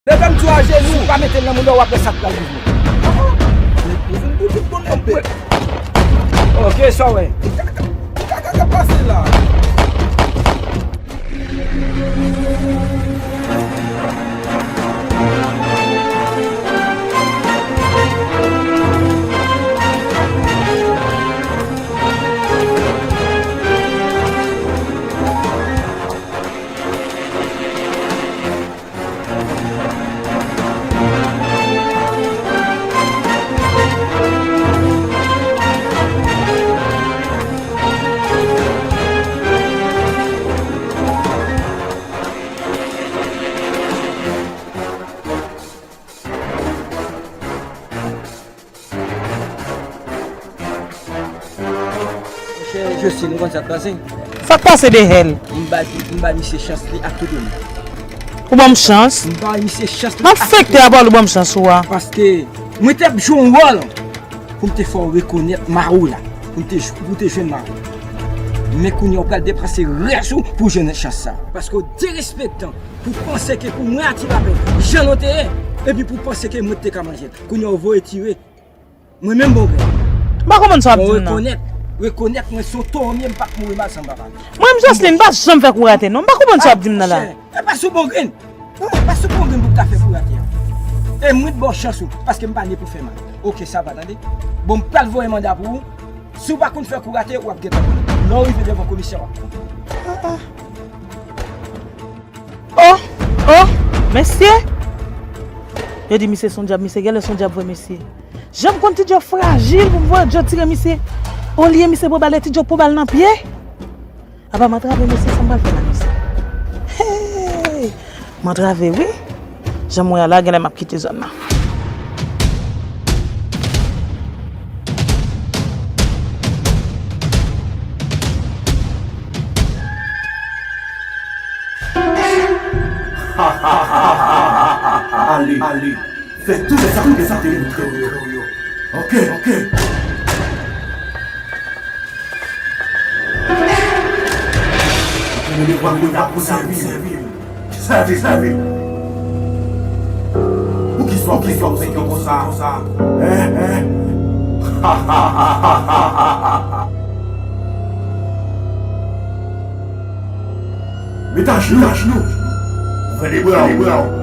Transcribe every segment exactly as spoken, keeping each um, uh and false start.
Leve m sou ajenou. Si w pa mete l nan mouda w, w ap wè sa k pral rive w. Ou vin pou tout bon nèg. Ok, sa w wè. Kaka k ap pase la. Monchè José, nou konn sa k pase? Sa k pase de hèl? M ba, m ba misye chans li ak tout honneur. Ou ban m chans? M ba misye chans li. M ap fekte apre ou ban m chans ou a. Paske mwen te ap jwe yon wòl pou m te fè w rekonèt mari w la. Pou m te, pou w te jwenn mari w. Men kounye a ou pral depanse rès ou pou w jwenn chans sa. Paske w derespektan pou w panse ke pou mwen a ti lapèn, jan nou te ye, epi pou w panse ke mwen te ka manje l. Kounye a ou voye tire. Mwen menm bon grenn. M pa konprann sa w ap di m nan. Bon, rekonèt, rekonèt mwen se yon towo m ye, m p ap mouri mal san m pa pale. Mwen menm Jocelyn, m pa janm fè kou rate non. M pa konprann sa w ap di m nan la. Chè, e pa sou bon grenn. E pa sou bon grenn pou w ta fè kou rate a. E mwen t ba w chans ou, paske m pa ne pou fè mal. Ok, sa va, tande. Bon, m pral voye manda pou ou. Si w pa konn fè kou rate, w ap gentan konnen. Lè w rive devan komisè, w ap konprann. Ah, ah. Oh, oh, mesye! Yo di misye se yon dyab, misye genlè se yon dyab vre, mesye. Jan m konn Ti Djo frajil pou m voye Djo tire misye. Olye misye pran bal, e Ti Djo pran bal nan pye. Apa m antrave, mesye, sa m pral fè la, mesye? Hey! M antrave, wi. Jan m wè a la, genlè m ap kite zòn nan. Ale, ale, fè tout sa ke sa te montre w yo. Ok, ok. Ou te devwa pou ta pou sèvi. Sèvi, sèvi. Poukisa, poukisa w fè kè w konsa? Hein, hein? Met ajenou, ajenou. Ouvè lebra w, lebra w.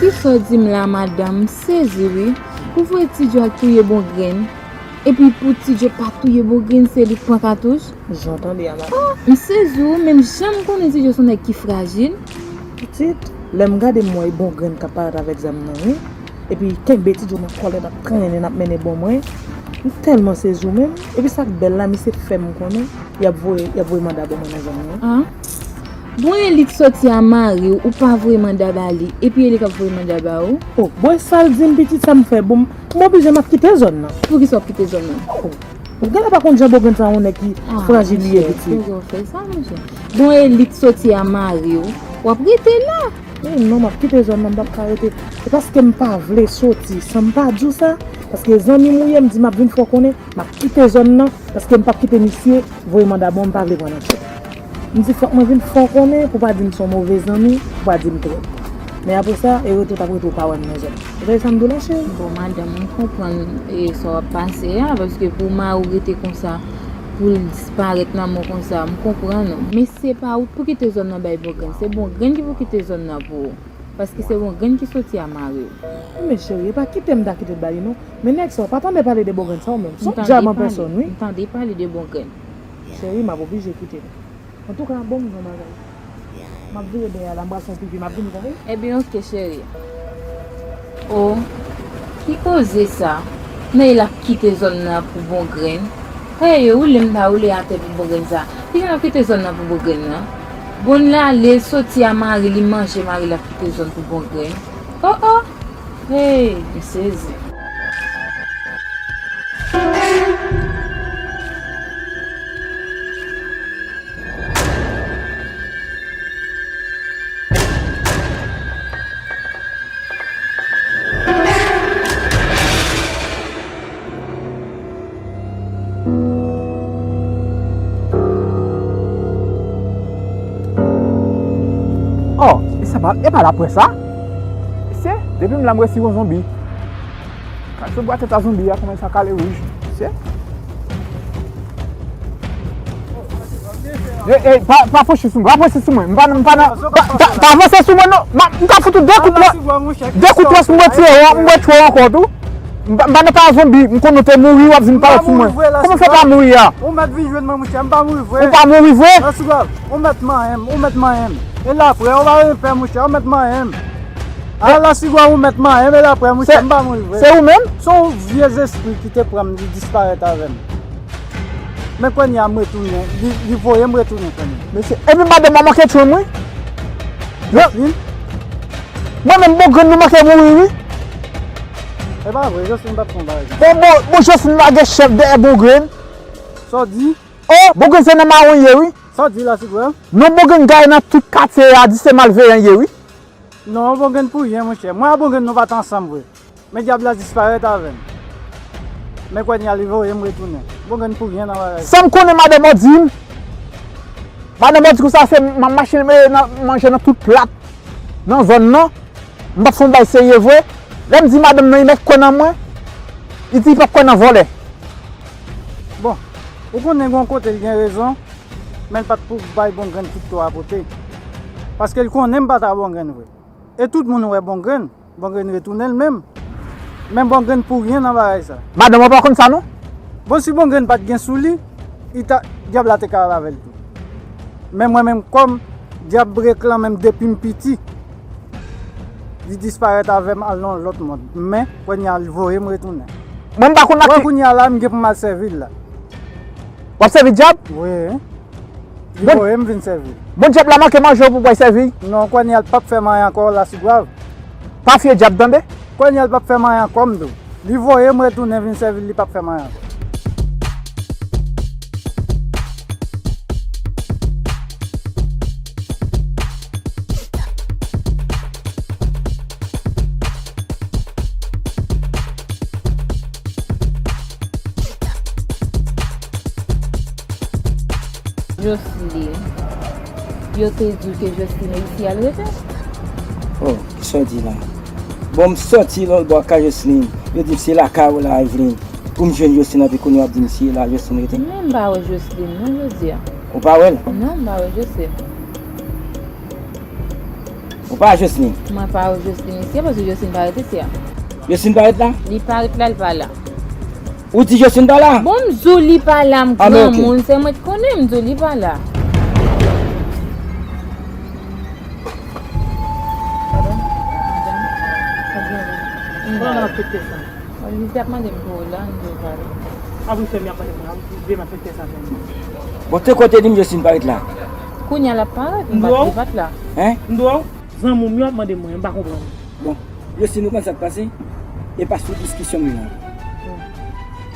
Kisa w di m la, madanm? M sezi, wi. Pou voye Ti Djo al touye Bongrenn, epi pou Ti Djo pa touye Bongrenn, se li k pran katouch? Jan w tande a, madanm. Oh, m sezi, wi. Menm jan m konnen Ti Djo se yon nèg ki frajil. Pitit, lè m gade m wè Bongrenn k ap parèt avèk zam nan, wi. Epi kenbe Ti Djo nan kòlèt, n ap trennen, n ap mennen bon mwen. M tèlman sezi w menm. Epi sa k bèl la, misye fè m konnen y ap voye, y ap voye manda ban mwen nan zòn nan. Ah. Bon, e li t sòti a mari w, ou pa voye manda ba li, epi e li k ap voye manda ba ou? Oh, bon, e sa l di m, pitit, sa m fè? Bon, m oblije, m ap kite zòn nan. Poukisa w ap kite zòn nan? Oh, ou genlè pa konn jan Bongrenn sa yon nèg ki frajil li ye, pitit. Ah, monchè, poukisa w fè sa, monchè? Bon, e li t sòti a mari w, w ap rete la? Oh, non, m ap kite zòn nan, m p ap ka rete. Se paske m pa vle soti san m pa di w sa. Paske zanmi m ou ye, m di m ap vin fè w konnen, m ap kite zòn nan, paske m p ap kite misye voye manda ban w, m pa vle pran nan tchè. M di fòk mwen vin fè w konnen pou w pa di m se yon move zanmi, pou w pa di m trèt. Men apre sa, e rete w t ap rete w pa wè m nan zòn nan. Ou tande sa m di w la, cheri? Bon, madanm, m konprann, e, sa w ap pase a, paske pou mari w rete konsa, pou l disparèt nan men w konsa, m konprann ou. Men se pa ou pou kite zòn nan bay Bongrenn, se Bongrenn ki pou kite zòn nan pou ou. Paske se Bongrenn ki soti a mari w. Men cheri, e pa kite m ta kite l ba li non. Men nèg sa, w pa tande pale de Bongrenn sa ou menm. Se yon dyab an pèsòn, wi. M tande pale de Bongrenn. Cheri, m ap oblije kite l. Antouka, bon, m gen yon bagay. M ap vire dèyè la, m pral fè yon pipi, m ap vini, tande? Ebyen, oke, cheri. O, ki koze sa? Men l ap kite zòn nan pou Bongrenn. Hey, woule m ta woule atè pou Bongrenn sa. Kijan l ap kite zòn nan pou Bongrenn nan? Bon, l ale, l soti a mari, li manje mari, l ap kite zòn pou Bongrenn. O, o! Hey, m sezi. Ma, e pa lapwès sa. Mesye, depi m la m resi yon zonbi. Gad sou bwa tèt a zonbi a kòman sa kale wouj. Mesye. Ey, ey, pa, pa fòse sou mwen, pa fòse sou mwen. M pa, m pa nan, pa, pa, pa avanse sou mwen non. Ma, m ka fout ou de kout pwen. De kout pwen si m retire w, m retire w ankò tou. M pa, m pa nan pa zonbi, m konnen w te mouri, w ap vin pale sou mwen. Kòman fè pa mouri a? Ou mèt vin jwenn mwen, monchè, m pa mouri vre. Ou pa mouri vre? Lasigwav, ou mèt manyen m, ou mèt manyen m. E lapwè, ou pa gen pè, monchè, ou mèt manyen m. A, Lasigwav, ou mèt manyen m, e lapwè, monchè, m pa mouri vre. Se ou menm? Se yon vye zespri ki te pran m, li disparèt avè m. Men kounye a m retounen, li, li voye m retounen kounye a. Mesye, epi madanm mwen manke tchwenm wi. Yo, Jocelyn? Mwen menm bon grenn nou manke mouri wi. E pa vre, Jocelyn pa t fè yon bagay sa. Bon, bon, bon Jocelyn lage chèf dèyè bon grenn. Sa w di? Oh, bon grenn se nan mawon ye wi. Sa w di Lasigwav? Non, bon grenn gaye nan tout katye a di se malveyan ye wi. Non, bon grenn pou ryen, monchè. Mwen a bon grenn nou pa t ansanm vre. Men dyab la disparèt avè m. Men kounye a li voye m retounen. Bon grenn pou ryen nan bagay sa. Sa m konnen madanm ou di m. Madanm ou di konsa se m ap mache nan manje nan tout plat nan zòn nan. M p ap fè yon bagay serye vre. Lè m di madanm nan li mèt kwè nan mwen, li di li p ap kwè nan vòlè. Bon, ou konnen gen yon kote li gen rezon, men l pa t pou bay bon grenn tout to a pote. Paske l konnen m pa ta bon grenn vre. E tout moun wè bon grenn. Bon grenn retounen l menm. Men bon grenn pou ryen nan bagay sa. Madanm ou pa konn sa non? Bon, si bon grenn pa t gen sou li, li ta, dyab la te ka al avè l tou. Men mwen menm kòm dyab reklamen m depi m piti, li disparèt avè m al nan yon lòt mond. Men kounye a li voye m retounen. Mwen m pa konn ak ki. Wè kounye a la m gen pou m al sèvi l la. W ap sèvi dyab? Wi. Li voye m vin sèvi l. Bon dyab la manke manje w pou w al sèvi? Non, kounye a l p ap fè m anyen ankò Lasigwav. Pa fye dyab tande. Kounye a l p ap fè m anyen ankò m di w. Li voye m retounen vin sèvi l, li p ap fè m anyen ankò. Jocelyn. Yo te di w ke Jocelyn reyisi al rete? Oh, kisa w di la? Bon, m sòti lòtbò kay Jocelyn. Yo di m se lakay ou la, Evelyn. Pou m jwenn Jocelyn, anpi kounye a w ap di m se la Jocelyn rete? Men m pa wè Jocelyn non jodi a. Ou pa wè l? Non, m pa wè Jocelyn. Ou pa wè Jocelyn? Mwen pa wè Jocelyn isi a, paske Jocelyn pa ret isi a. Jocelyn pa ret la? Li pa ret la, li pa la. Ou di Jocelyn pa la? Bon, m di w li pa la, m granmoun, se mwen t konnen, m di w li pa la. Madanm, madanm, madanm. Bon, m ap fete sa. Bon, misye ap mande m pou ou la, m di w pa la. Ap fè m ap mande mwen, ap di m ap fete sa fè m. Bon, te kote di m Jocelyn pa ret la? Kounye a l ap parèt, m pa t, li pa t la. Hein? M di w, zanmi w yo ap mande mwen, m pa konprann. Bon, Jocelyn, ou konn sa k pase? E pa sou diskisyon m nan.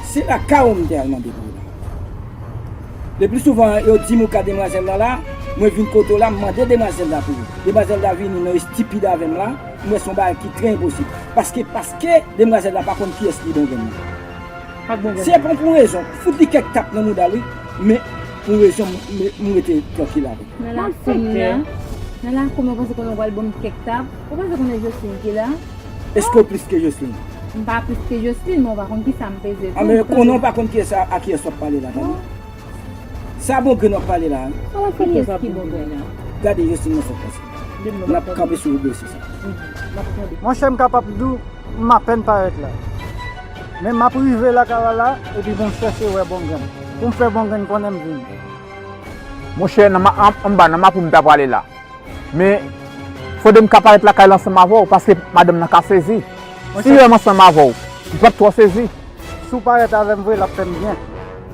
Se lakay ou m te al mande pou ou la. Le pli souvan, yo di m ou ka demwazèl la la, mwen vin kote w la, m mande demwazèl la pou ou. Demwazèl la vini nan estipid avè m la, m wè se yon bagay ki trè enposib. Paske, paske demwazèl la pa konn kiyès ki bon grenn nan. Se pa pou rezon, fout li kèk tap nan mouda l wi, men pou rezon m, m, m rete trankil avè l. Nan lakou m nan, nan lakou m, ou panse konnen w pral ban m kèk tap? Ou panse konnen Jocelyn ki la? Èske w plis ke Jocelyn? M pa plis ke Jocelyn, men w pa konn kisa m peze tou. A, men konnen w pa konn kiyès a, a kiyès w ap pale la, tande. Sa bon grenn w ap pale la, wi. Kiyès ki bon grenn nan? Gade Jocelyn nan sa k pase. N ap kanpe sou dosye sa. Monchè, m kapab di w, m apèn parèt la. Men m ap rive lakay la la, epi pou m chèche wè bon grenn. Pou m fè bon grenn konnen m vini. Monchè, nan ma, an, anba nan mapou m ta prale la. Men, fode m ka parèt lakay la ansanm avè w, paske madanm nan ka sezi. Si l wè m ansanm avè w, li p ap twò sezi. Si w parèt avè m vre, l ap fè m byen.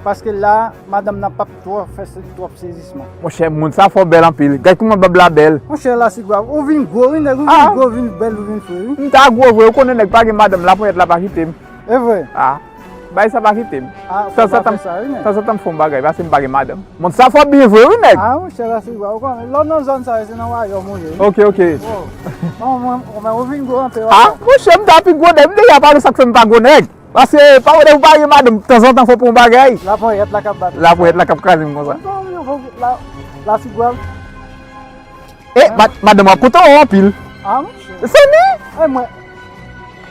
Paske la, madanm nan p ap twò fè se, twòp sezisman. Monchè, moun sa fò bèl anpil. Gad kouman bab la bèl. Monchè, Lasigwav, ou vin gwo, wi, nèg, ou vin gwo, vin bèl, ou vin fre, wi. M ta gwo vre, ou konnen nèg pa gen madanm, laponyèt la pa kite m. E vre? Ah, bay sa pa kite m. Ah, fò pa fè sa, wi, nèg. Tanzantan m fè yon bagay, paske m pa gen madanm. Moun sa fò byen vre, wi, nèg. Ah, monchè, Lasigwav, ou konnen, lè w nan zòn sa yo, se nan wayòm ou ye, wi. Ok, ok. Oh. Non, mwen, mwen, ou vin gwo anpil. Ah, monchè, m ta pi gwo nèg. M deja pale sa k fè m pa gwo nèg. Paske, pa wè, lè ou pa gen madanm, tanzantan fò pou yon bagay. Laponyèt la k ap bat. Laponyèt la k ap kraze m konsa. La, Lasigwav. E, madanm w ap kontan wè w anpil. Ah, monchè. Sèni? E mwen,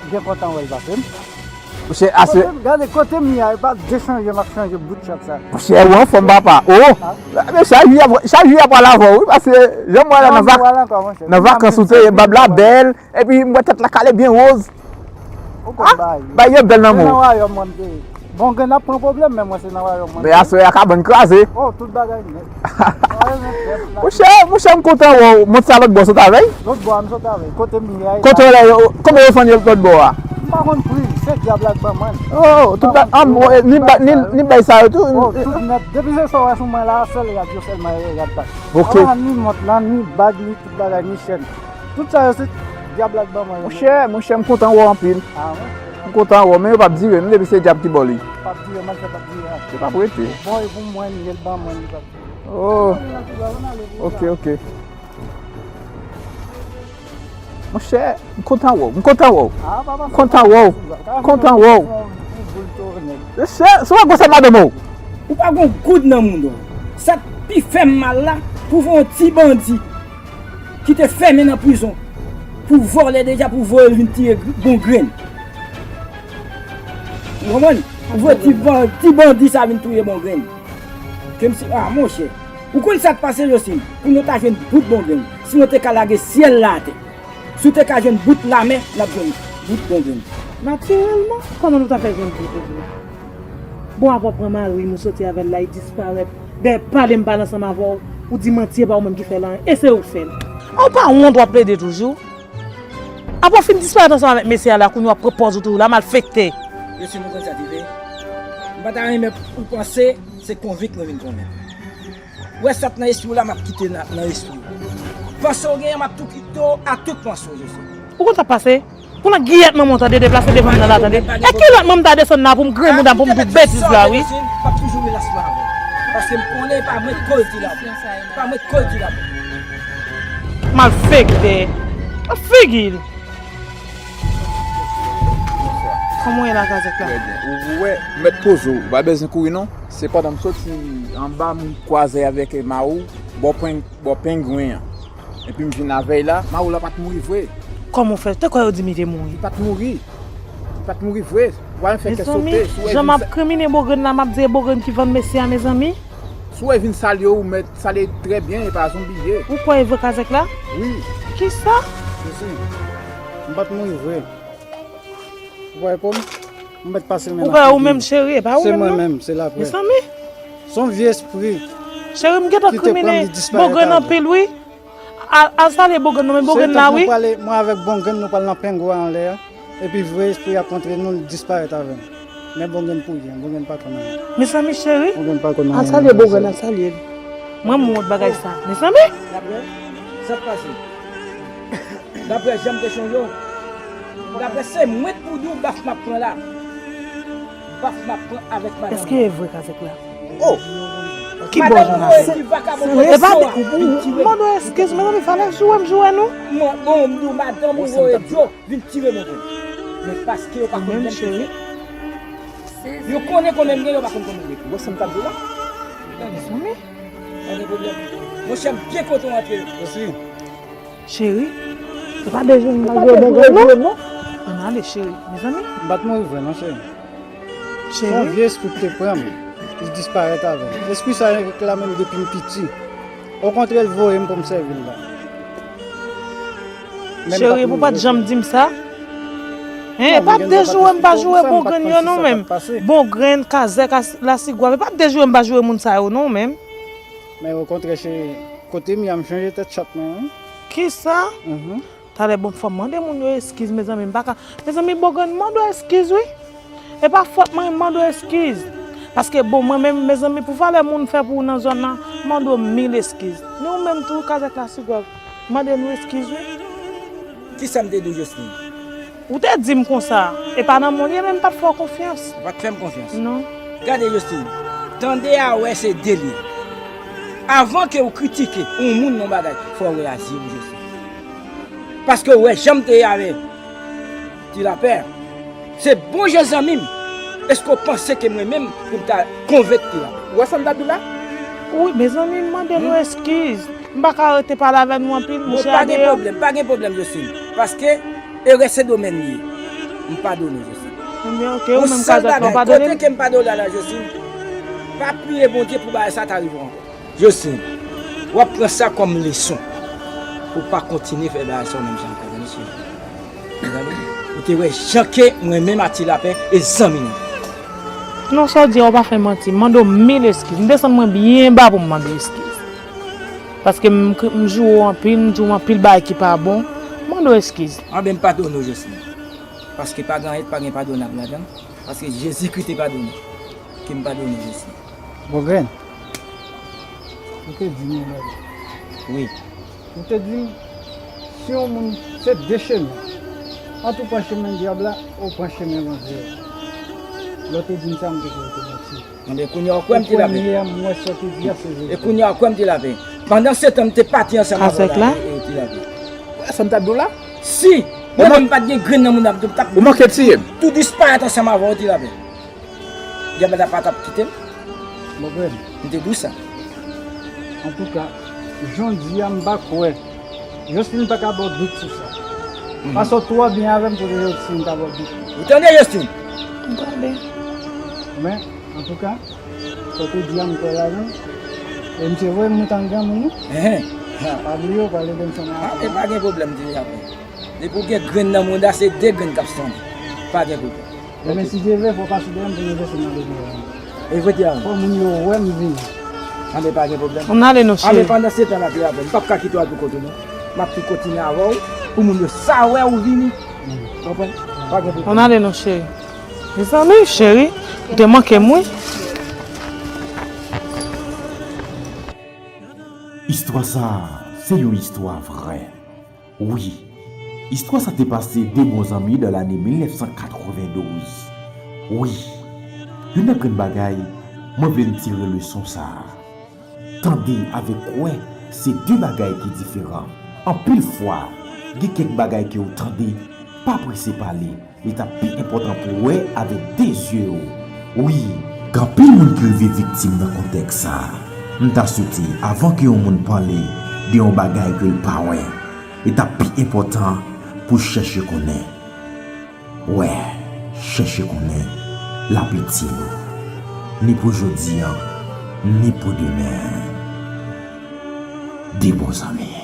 byen kontan wè l pase m. Monchè, aswè. Kote m, gade, kote m ye a, e pa de chanje m ap chanje bout chat sa. Monchè, ou anfòm, papa. Oh! Mesye, chak jou y ap pale avè w, wi, paske jan m wè la nan vakans ou te ye, bab la bèl, epi m wè tèt la kale byen woz. Ou konn bagay yo bèl nan men w. Nan wayòm mwen m te ye. Bon, gen ap pran pwoblèm, men mwen se nan wayòm mwen. Men aswè a kabann kraze. Oh, tout bagay nèt. Monchè, monchè, m kontan wè w. Mont sa lòt bò, sot avè l? Lòt bò a, m sot avè l. Kote m ye a, e kote w lè yo, kòman yo fann yo lòt bò a? M pa konn pri l, se dyab la k ban mwen l. Oh, tout bagay, ni bay sa yo tou. Oh, tout nèt. Depi se sa w wè sou mwen la, sèl rad yo sèlman e rad pa. Ok. An, ni mont lan, ni bag, ni tout bagay, ni chèn. Tout sa yo se dyab la k ban mwen yo. Monchè, monchè, m kontan wè w anpil. Ah, wi. M kontan wè w, men yo p ap dire, non, depi se dyab ki ba w li. P ap dire, m al fè p ap dire a. Yo p ap rete. Bon, e pou mwen, li, l ban mwen, li p ap dire. Oh. Ok, ok. Monchè, m kontan wè w, m kontan wè w. Ah, papa, m kontan wè w, m kontan wè w. Monchè, se w a gwo sa madanm ou. Ou pa gon goud nan moun ou. Sa k pi fè m mal la, pou w wè yon ti bandi ki te fèmen nan prizon pou vòlè deja, pou voye l vin tire bon grenn. Ou konprann? Pou voye ti ban-, ti bandi sa vin touye bon grenn. Ke m si, ah, monchè. Ou konn sa k pase, Josine? Pou nou ta jwenn bout bon grenn, si nou te ka lage syèl la atè. Si w te ka jwenn bout lamè, n ap jwenn bout bon grenn. Natirèlman, kòman nou ta fè jwenn bout bon grenn? Bon, apre w pran mari m, ou soti avè l la, li disparèt. Dèyè pale m pale ansanm avè w, ou di manti, e pa ou menm ki fè l anyen, e se ou k fè l. A, ou pa wont, w ap plede toujou? Apre w fin disparèt ansanm avèk mesye a la, kounye a w ap pran pòz ou toujou la, malfektè. Yo, si nou konn sa ki vre, m pa ta renmen ou panse se konvenk mwen vin konvenk. Ou wè sa k nan espri w la, m ap kite nan, nan espri w. Panse w genyen, m ap tou kite w a tout panse w, Joseph. Ou konn sa k pase? Pou nan giyèt manman w tande deplase devan m nan la, tande. E kilòt mwen m ta desann la pou m grenn mouda m pou m di w betiz la, wi. M ap toujou relasyon avè w. Paske m konnen e pa mwen k koz ti la. E pa mwen k koz ti la. Malfektè. Nan figi l. Kòman w ye la, kazèk la? Trè byen. Ou, ou wè, mèt poze w. Ou pa bezwen kouri, non. Se pandan m soti anba, m kwaze avèk mari w, bò peng-, bò pengwen an. Epi m vin avè l la, mari w la pa t mouri vre. Kòman w fè? Te kwè yo di m li te mouri. Li pa t mouri. Li pa t mouri vre. Ou pa fè kè sote. Mezanmi, jan m ap krimine Bogrenn la, m ap di e Bogrenn ki vann mesye a, mezanmi. Si w wè vin salye w, ou mèt salye trè byen, e pa zonbi ye. Ou kwè e vre kazèk la? Wi. Kisa? Jezi. M pa t mouri vre. Ou pa reponn? M mèt pase l men. Ou pa ou menm, cheri, e pa ou menm, non. Se mwen menm, se laprè. Mezanmi. Se yon vye espri. Cheri, m gentan krimine Bogrenn anpil, wi. Al, al salye Bogrenn, non, men Bogrenn la, wi. Mwen avèk Bogrenn, nou pral nan pengwa anlè a. Epi vre espri a kontre nou, l disparèt avè m. Men Bogrenn pou li, Bogrenn pa konn anyen. Mezanmi, cheri. Bogrenn pa konn anyen. Al salye Bogrenn, al salye l. Mwen, m wont bagay sa. Mezanmi. Daprè sa k pase. Daprè jan m te chonje w, daprè se mwen k pou di w baf m ap pran la. Baf m ap pran avèk madanm. Èske e vre kazèk la? Oh! Ki bò jan la? E pa de, mande w eskiz, mezanmi, falè joure m joure nou. Bon, m di w madanm ou voye dlo vin tire mwen. Men paske yo pa konn menm ki fè. Yo konnen konbyen m gen, yo pa konn konbyen m gen. Bon, sa m t ap di w la. Mezanmi. Pa gen pwoblèm. Monchè, m byen kontan w antre. Mèsi. Cheri, se pa de jou m pa jwe bon grenn, non. Ann ale, cheri. Mezanmi. M pa t mouri vre, non, cheri. Cheri. Se yon vye espri ki te pran m. Li disparèt avè m. Espri sa a reklame m depi m piti. Okontrè, l voye m pou m sèvi l la. Cheri, pou w pa t janm di m sa. Hein, e pa de joure m pa joure bon grenn yo, non, menm. Bon grenn, kazèk, lasigwav. E pa de joure m pa joure moun sa yo, non, menm. Men okontrè, cheri, kote m ye a, m chanje tèt chat mwen, wi. Kisa? Mhm. Talè, bon, fò m mande moun yo eskiz, mezanmi, m pa ka. Mezanmi, Bogrenn, mande w eskiz, wi. E pa fòt mwen, mande w eskiz. Paske, bon, mwen menm, mezanmi, pou valè moun fè pou ou nan zòn nan, mande w mil eskiz. Men ou menm tou, kazèk lasigwav, mande nou eskiz, wi. Kisa m te di w, Josline? Ou te di m konsa, e pa nan moun li ye, men m pa t fè w konfyans. Ou pa t fè m konfyans? Non. Gade, Josline, tande a wè se de li. Avan ke w kritike yon moun nan bagay, fò w reyaji, wi, Josline. Paske w wè jan m te ye avè Ti Lapè, se bon jan zanmi m. Èske w panse ke mwen menm pou m ta konvenk Ti Lapè? Ou wè sa m t ap di w la? Wi, mezanmi, m mande nou eskiz. M pa ka rete pale avè nou anpil, monchè, pa gen pwoblèm, pa gen pwoblèm, Jocelyne. Paske erè se domèn li ye. M padone w, Jocelyne. Ebyen, ok, ou menm Kazèk, ou padone m? Kote ke m padone w la, Jocelyne, pa priye Bondye pou bagay sa ta rive w ankò. Jocelyne, w ap pran sa kòm leson pou w pa kontinye fè bagay sa w menm jan ak Kazèk, mesye. Ou te wè jan ke mwen menm ak Ti Lapè e zanmi nou. Non, sa w di a, ou pa fè manti. M mande w mil eskiz. M desann mwen byen ba pou m mande w eskiz. Paske m, m joure w anpil, m di w anpil bagay ki pa bon. M mande w eskiz. Anben, m padone w, Jocelyne. Paske pa gen anyen, pa gen padonab ladan l. Paske Jezikri te padone. Ke m padone w, Jocelyne. Bongrenn, ou te di m yon bagay. Wi. Ou te di m, si yon moun se de chemen, ant ou pran chemen dyab la, ou pran chemen Bondye a. Lè w te di m sa, m te kwè w te manti. Anben, kounye a w kwè m, Ti Lapè? Kounye a, m wè sa w te di a se verite. E kounye a w kwè m, Ti Lapè? Pandan se tan, m te pati ansanm avè w la, e, e, Ti Lapè. Ou wè sa m t ap di w la? Si mwen menm m pa t gen grenn nan mouda m, m t ap tou disparèt ansanm avè w, Ti Lapè. Ou manke tiye m. Ou manke tiye m. Dyab la pa t ap kite m. Bongrenn. M te di w sa. Antouka, jan w di a, m pa kwè. Jocelyne pa ka ba w dout sou sa. Mhm. Paske w twò byen avè m pou Jocelyne ta ba w dout. Ou tande, Jocelyne? M tande. Men, antouka, sa w te di a, m kwè ladan l. E misye voye m moute an granmoun, wi. Enhen. Ha. Pa bliye, w pral ede m fè yon afè. Ah, e pa gen pwoblèm, Ti Lapè. Depi w gen grenn nan mouda, se de grenn k ap sonde. Pa gen pwoblèm. Ebyen, si Dye vle, fò w pase dèyè m pou nou vèse nan legliz la. E vre, Ti Lapè? Fò moun yo wè m vini. Anben, pa gen pwoblèm. Ann ale non, cheri. Anben, pandan se tan la, Ti Lapè, m p ap ka kite w al pou kont ou, non. M ap tou kontinye avè w, pou moun yo sa wè ou vini. Mm. Konprann? Pa gen pwoblèm. Ann ale non, cheri. Mezanmi, cheri, ou te manke m, wi. Istwa sa a, se yon istwa vrè. Wi, istwa sa te pase de bon zanmi nan lane mil nèf san katrevendouz. Wi, youn nan grenn bagay, mwen vle n tire leson sa a. Tande avèk wè, se de bagay ki diferan. Anpil fwa, gen kèk bagay ke w tande, pa prese pale, li t ap pi enpòtan pou w wè avèk de zye w. Wi, gen anpil moun ki rive viktim nan kontèks sa a. M ta swete, avan ke yon moun pale de yon bagay ke l pa wè, li t ap pi enpòtan pou w chèche konnen. Wè, chèche konnen, l ap itil ou, ni pou jodi a, ni pou demen. De bon zanmi.